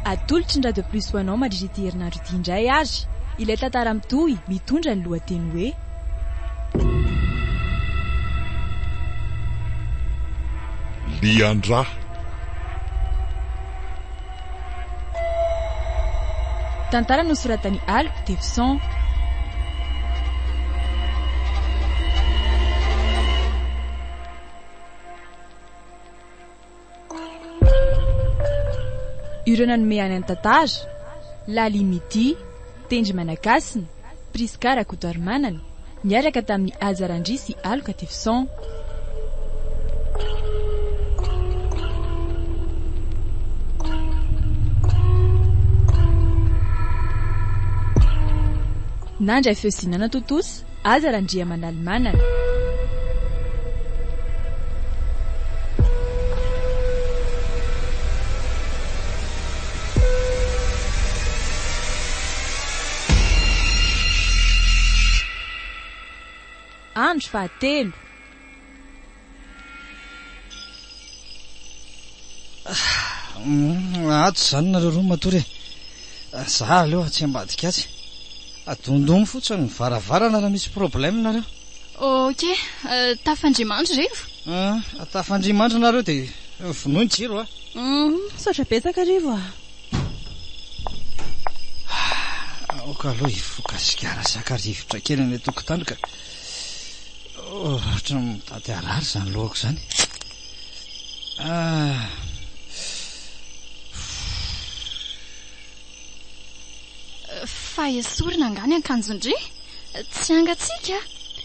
Atolotry ny Radio Plus ho anao mandritra ity herinandro ity indray ary ilay tantara mitohy mitondra ny lohateny hoe. Lian-drà. Tantara nosoratan'i Aloky Tefson. Ireo nanome aina ny tantara, Lalie Midi, Tendry Manakasina, Prisca Rakotoarimanana, niaraka tamin'i Haja Randria sy Aloka Tefson. Nandray feo sy nanatontosa Haja Randriamanalimanana. Andro fahatelo. Ato izany nareo roa matory e. Za aleo atsy ambadika atsy. Adondomy fotsiny ny varavarana raha misy problème nareo. Ok, tafandria-mandry Rivo. Tafandria-mandry nareo dia vonoy ny jiro a. Misaotra betsaka Rivo a. Aoka aloha hifoka sigara sy haka rivotra kely any an-tokotany ka. Ohatran'ny mitady harary izany lohako izany. Ah. Fa esorina angaha ny akanjon-dry? Tsy hangatsiaka?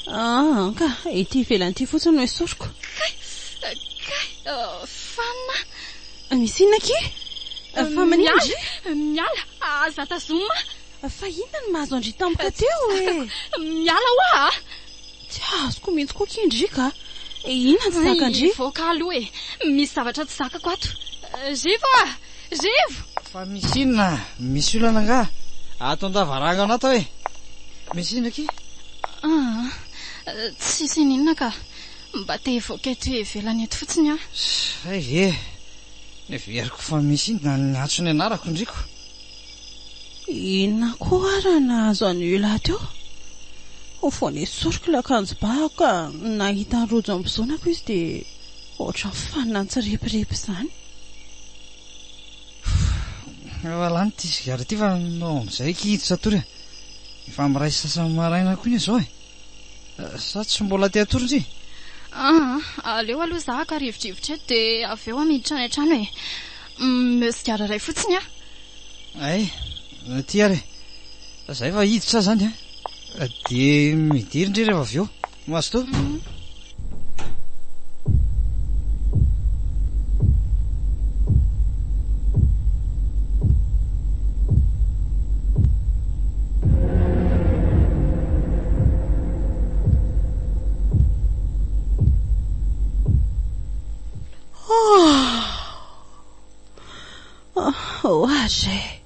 Ah, anka, ity ivelany ity fotsiny no esoriko. Kay! Kay! Fanina! Misy inona akia? Fa maninona ndry? Miala! Aza tazomina! Fa inona no mahazo an-dry tampoka teo e? Miala hoa a! Tsy azoko mihitsy koa akia ndry ka! Inona no tsy zakan-dry? Hivoaka aloha e! Misy zavatra tsy zakako ato. Rivo a! Rivo! Fa misy inona? Misy olana angaha? Ato an-davarangana ato aho e! Misy inona akia? Aa, tsisy ininona ka! Mba te hivoaka eto ivelany eto fotsiny aho. Hay ve! Neveriko fa misy inona niantso ny anarako ndriko. Inona koa ary raha nahazo an'io lahy teo? Vao nesoriko ilay akanjo ba aho ka nahita ny rojo ambozonako izy dia ohatran'ny fanina nitsirepirepy izany. Efa lany ity sigara ity fa ndao amin'izay akia hiditra hatory e. Efa miray sasany maraina koa anie izao e. Sa tsy mbola te hatory ndry? Aa, aleo aloha za haka rivodrivotra eto dia avy eo aho miditra any an-trano e. Omeo sigara iray fotsiny aho. Hay, aty ary e. Za efa hiditra aho izany a. Dia midiry ndry rehefa avy eo. Mazotoa. Ohatry e!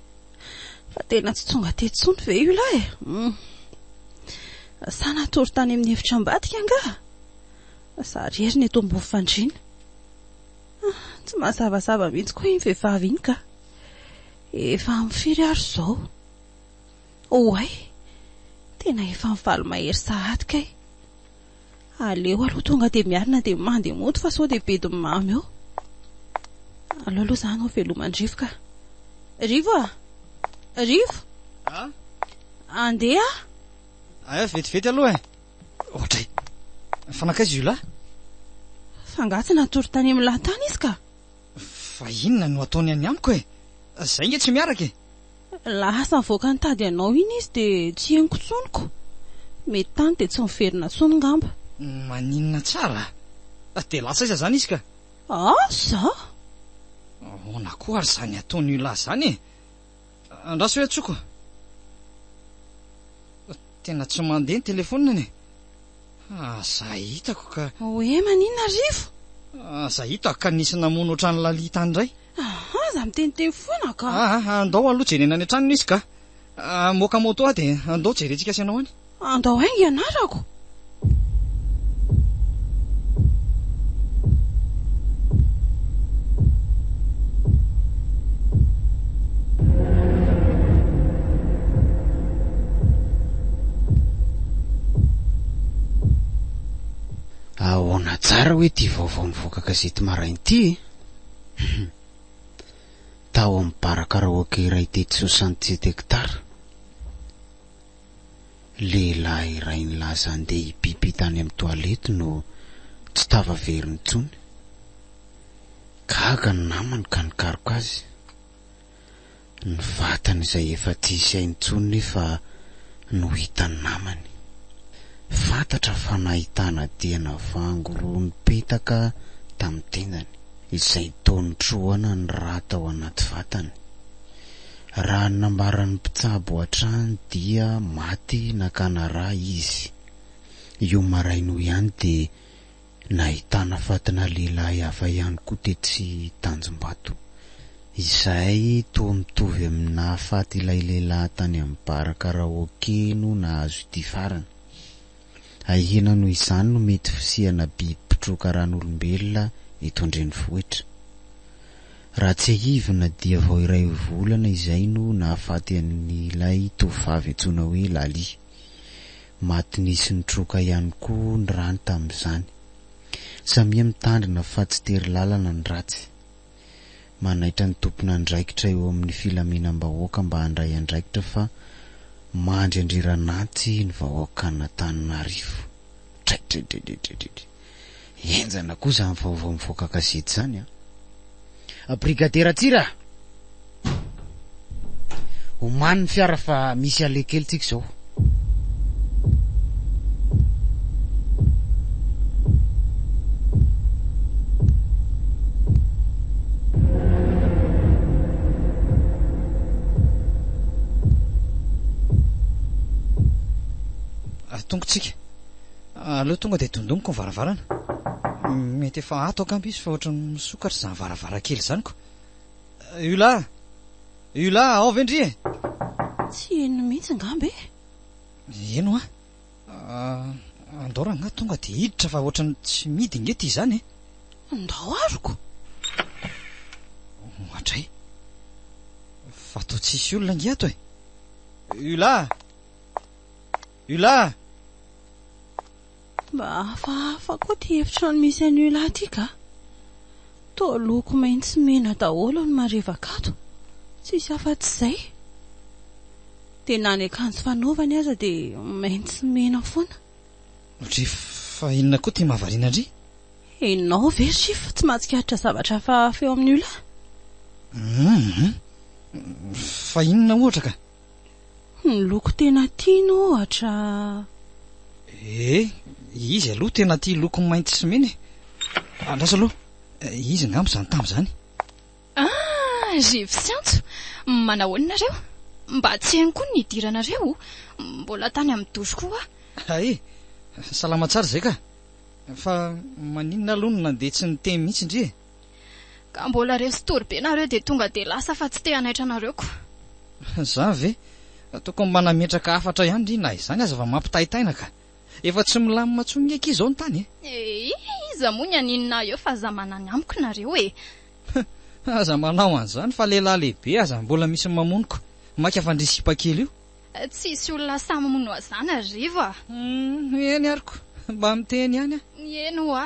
Fa tena tsy tonga teto intsony ve io lahy e? Sa natory tany amin'ny efitra ambadika angaha? Za irery no eto ambony fandriana. Tsy mazavazava mihitsy koa iny vehivavy iny ka. Efa amin'ny firy ary izao? Oay! Tena efa amin'ny valo mahery sahady kay. Aleo aloha tonga dia miarina dia mandeha mody fa sao dia bedin'ny mamy eo. Aleo aloha za hanao veloma an-dRivo ka. Rivo a! Rivo! A? Andeha aho. Aia vetivety aloha e! Ohatray! Fa nankaiza io lahy? Fa angaha tsy natory tany amin'ny lahy tany izy ka? Fa inona no ataony any amiko e? Zay nge tsy miaraka e! Lasa nivoaka nitady anao iny izy dia tsy henoko intsony ko! Mety tany dia tsy niverina intsony ngamba. Maninona tsara? Dia lasa aiza izany izy ka? Asa! Ahoana koa ary izany ataon'io lahy izany e? Andraso hoe antsoko. Tena tsy mandeha ny telefoniny e! Aza hitako ka. Hoe maninona Rivo? Aza hitako ka nisy namono ohatran'i Lalita indray. Aza miteniteny foana ka. Aa, andao aloha jerena any an-tranony izy ka. Hamoaka moto aho dia andao jerentsika sy ianao any. Andao haingana arako. hoe ity vaovao nivoaka gazety maraina ity e! Hum. Tao amin'ny bar karaoke iray tetsy 67 hectares. Lehilahy iray nilaza handeha hipipi tany amin'ny toilette no tsy tafaverina intsony. Gaga ny namany ka nikaroka azy. Ny vatany izay efa tsy hisy aina intsony nefa no hitan'ny namany. Fantatra fa nahitana diana vango roa nipetaka tamin'ny tendany, izay toa nitrohana ny rà tao anaty vatany. Raha ny nambaran'ny mpitsabo hatrany dia maty nakana rà izy. Io maraina io ihany dia Nahitana fatina lehilahy hafa ihany koa tetsy Tanjombato, izay toa mitovy amin'ny nahafaty ilay lehilahy tany amin'ny bar karaoke no nahazo ity farany. Ahiana noho izany no mety fisiana biby mpitroka ran'olombelona eto an-drenivohitra. Raha tsiahivina dia vao iray volana izay no nahafaty an'ilay tovovavy antsoina hoe Lalie. Maty nisy nitroka ihany koa ny rany tamin'izany. Samia mitandrina fa tsy tery lalana ny ratsy. Manaitra ny tompon'andraikitra eo amin'ny filaminam-bahoaka mba handray andraikitra fa mandry andriran'antsy ny vahoakan'Antananarivo. Traitreitreitreitreitreitry. Henjana koa izany vaovao mivoaka gazety izany an! Brigadera Tsira! Omany ny fiara fa misy aleha kely tsika izao. Tonga tsika. Aleo tonga dia dondomiko ny varavarana. Mety efa ato angamba izy fa ohatran'ny misokatra izany varavarankely izany ko. Ula! Ula, ao ve ndry e? Tsy heno mihitsy angamba e! Heno an! Andao rangahy tonga dia hiditra fa ohatran'ny tsy mihidy nge ity izany e! Ndao aroko! Ohatray! Fa toa tsisy olona ange ato e! Ula! Ula! Mba hafahafa koa ity efitrano misy an'io lahy ity ka. Toa loko mainty sy mena daholo no marevaka ato. Tsisy afa-tsy izay. Dia na ny akanjo fanaovany aza dia mainty sy mena foana. Ndry fa inona koa ity mahavariana ndry? Ianao ve ry fa tsy mahatsikaritra zavatra hafahafa eo amin'io lahy? Hum fa inona ohatra ka? Ny loko tena tiany ohatra. Eh, izy aloha tena tia loko mainty sy mena e. Andraso aloha, izy angamba izany tamin'izany. Ah, Rivo sy Antso, manahoana nareo? Mba tsy hainy koa ny nidiranareo, mbola tany amin'ny douche koa aho. Hay, salama tsara izay ka. Fa maninona aloha no nandeha tsy niteny mihitsy ndry e? Ka mbola resy tory be nareo dia tonga dia lasa fa tsy te hanaitra anareo ko. Za ve? Tokony mba nametraka hafatra ihany ndry na izany aza fa mampitaitaina ka. Efa tsy milamina tsony nge akia izao ny tany e. Eeh iza moa ny haninona ahy eo fa aza manany amiko nareo e. Aza manao an'izany fa lehilahy lehibe aza mbola misy mamono ko. Maika fa ndry sipa kely io. Tsisy olona sahy mamono azana ry Rivo a! Humm, eny ary ko, mba miteny ihany aho. Eny ho'a.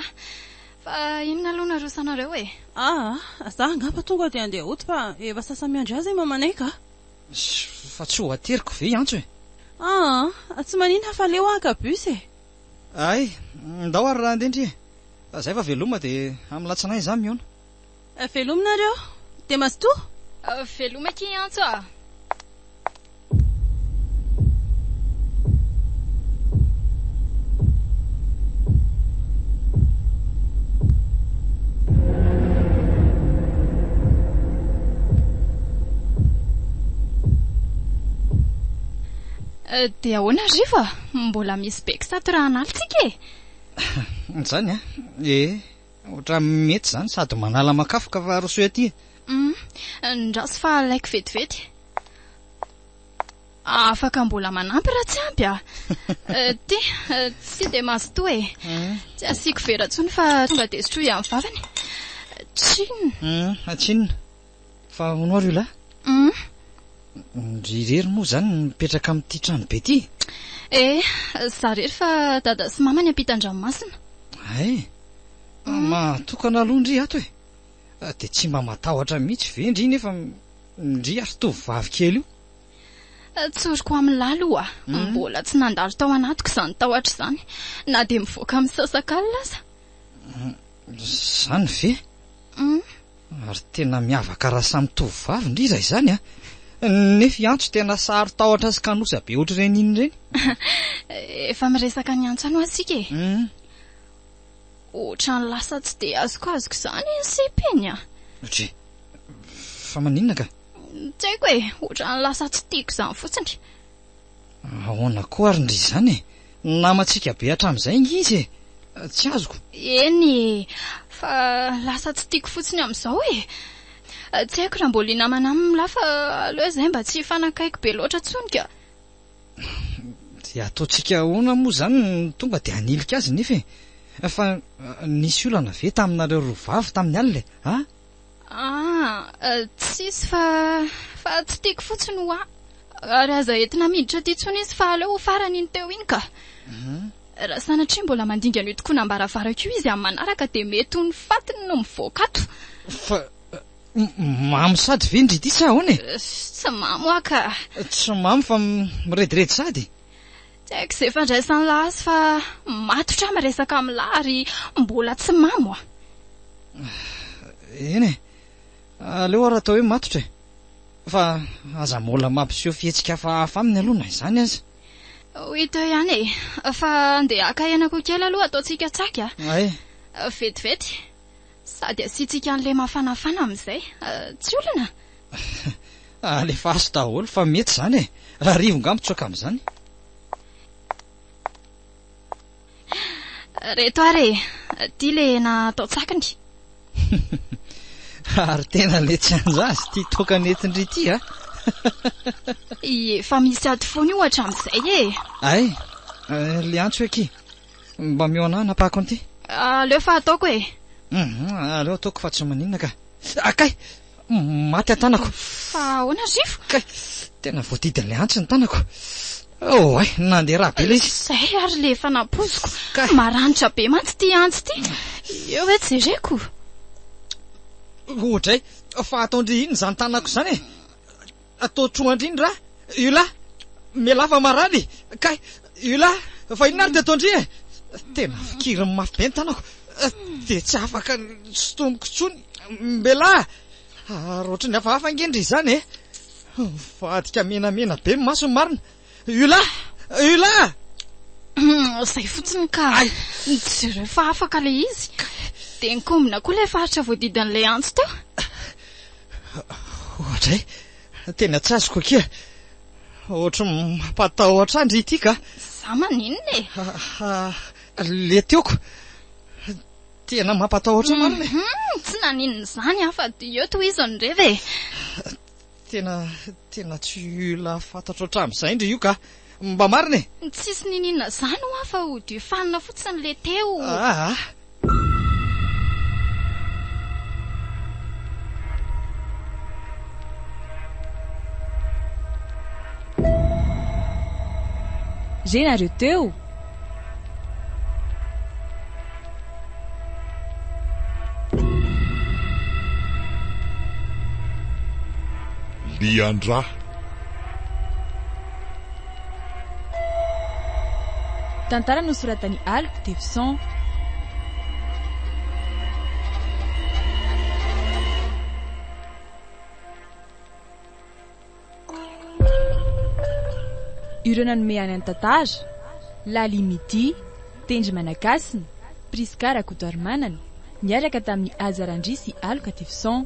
Fa inona aloha no arosanareo e? Aa, za angamba tonga dia andeha hody fa efa sasa-miandry ahy izay mamanay ka. Fa tsy ho ateriko ve hiantso e? Aa, tsy maninona fa aleo haka bus e. Hay, ndao ary raha handeha ndry e. Fa zay fa veloma dia amin'ny latsinainy za mihaona. Veloma nareo, dia mazotoa. Veloma akia Antso a! Dia ahoana Rivo a? Mbola misy be kisato raha hanaly tsika e! Izany an! Ee, ohatran'ny mety izany sady manala makafoka fa arosoy aty e! Hum, ndraso fa alaiko vetivety. Afaka mbola manampy raha tsy ampy a! Ty, tsy dia mazotoa e! Tsy asiako vera intsony fa tonga dia sotroy amin'ny vavany. Tsinona. Hum, tsinona. Fa hono ary io lahy? Hum. Ndry irery moa izany no mipetraka amin'ity trano be ity? Eh, za irery fa dada sy mama any ampitan-dranomasina. Hay! Mahatokana aloha ndry ato e. Dia tsy mba matahotra mihitsy ve ndry nefa ndry ary tovovavy kely io? Tsoriko amin'lah aloha, mbola tsy nandalo tao anatiko izany tahotra izany, na dia mivoaka misasakalina aza. Izany ve? Ary tena miavaka raha samy tovovavy ndry raha izany a! Nefa i Antso tena saro-tahotra sy kanosa be ohatr'ireny iny ireny. Efa miresaka an'i Antso any hoa isika e! Ohatran'ny lasa tsy dia azokazoko izany iny sipa iny a! Dry, fa maninona ka? Tsy haiko e, ohatran'ny lasa tsy tiako izany fotsiny. Ahoana koa ary ndry izany e? Namantsika be hatramin'izay ange izy e! Tsy azoko. Eny e, fa lasa tsy tiako fotsiny amin'izao e! Tsy haiko raha mbola hinamana aminy lahy fa aleo izay mba tsy hifanakaiky be loatra intsony ka! Dia ataontsika ahoana moa izany no tonga dia hanilika azy nefa e? Fa nisy olana ve taminareo roa vavy tamin'ny alina e? A? Ah, tsisy fa fa tsy tiako fotsiny hoa. Ary aza entina miditra aty intsony izy fa aleo ho farany iny teo iny ka. Raha sanatria mbola mandingana io tokonam-baravarako io izy amin'ny manaraka dia mety ho ny fatiny no mivoaka ato. Fa mamo sady ve ndry ity sa ahoana e? Tsy mamo aho ka. Tsy mamo fa mirediredy sady. Tsy haiko izay fandraisan'lah azy fa matotra aho miresaka amin'lah ary mbola tsy mamo a! Eny e! Aleo ary atao hoe matotra e! Fa aza mbola mampiseho fihetsika hafahafa aminy aloha na izany aza. Ho hita eo ihany e! Fa andeha haka hena koa kely aloha ataontsika tsaky a! Ay! Vetivety! Sady asiantsika an'ilay mafanafana amin'izay. Tsy olana? Alefaso daholo fa mety izany e! Rarivo nga mitsoaka amin'izany? Reto ary e! Ity ilay hena atao tsakiny. Ary tena le tsy anjazy ity toaka nentin-dry ity a! Efa misy ady foana io hatramin'izay e! Ay! Le antso akia! Mba omeo anah hanapahako an'ity. Aleo fa ataoko e. Hum, aleo ataoko fa tsy maninona ka. Ah kay! Maty an-tanako. Fa ahoana Rivo? Kay! Tena voadidin'ilay antsy ny tanako. Oay, nandeha rà be ilay izy. Izay ary ilay efa nampoiziko. Kay! Maranitra be mantsy ity antsy ity. Eo hoe jereko. Oadray, fa ataon-dry inona izany tanako izany e? Atao troandry iny ra io lah! Mialà fa marary! Kay! Io lah! Fa inona ary ty ataondry e? Tena fikiriny mafy be ny tanako dia tsy afaka sintomiko intsony. Mialà! Ary ohatran'ny hafahafa ange ndry izany e! Mivadika menamena be ny masony marina. Io lah! Io lah! Izay fotsiny ka! Jereo fa afaka ilay izy. Dia nikombona koa ilay faritra voadidin'ilay antso teo. Oadray, tena tsy azoko akia. Ohatry ny mampatahotra ahy ndry ity ka. Za maninona e? Le teoko. Tena mampatahotra marina e. Tsy naninona izany aho fa eo tohizo ny revy e. Tena, tena tsy olona fantatro hatramin'izay ndry io ka. Mba marina e. Tsisy niniana izany hoa fa ho fanina fotsiny le teo. Aa. Re nareo teo? Lian-drà. Tantara nosoratan'i Aloky Devson. Ireo nanome ahy ny tantara, Laly Midi, Tendry Manakasina, Prisca Rakotoarimanana, niaraka tamin'i Haja Randria sy Aloka Tivison.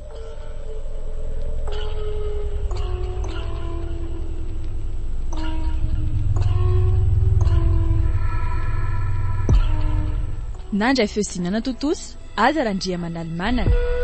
Nandray feo sy nanatontosa, Haja Randriamanalimanana.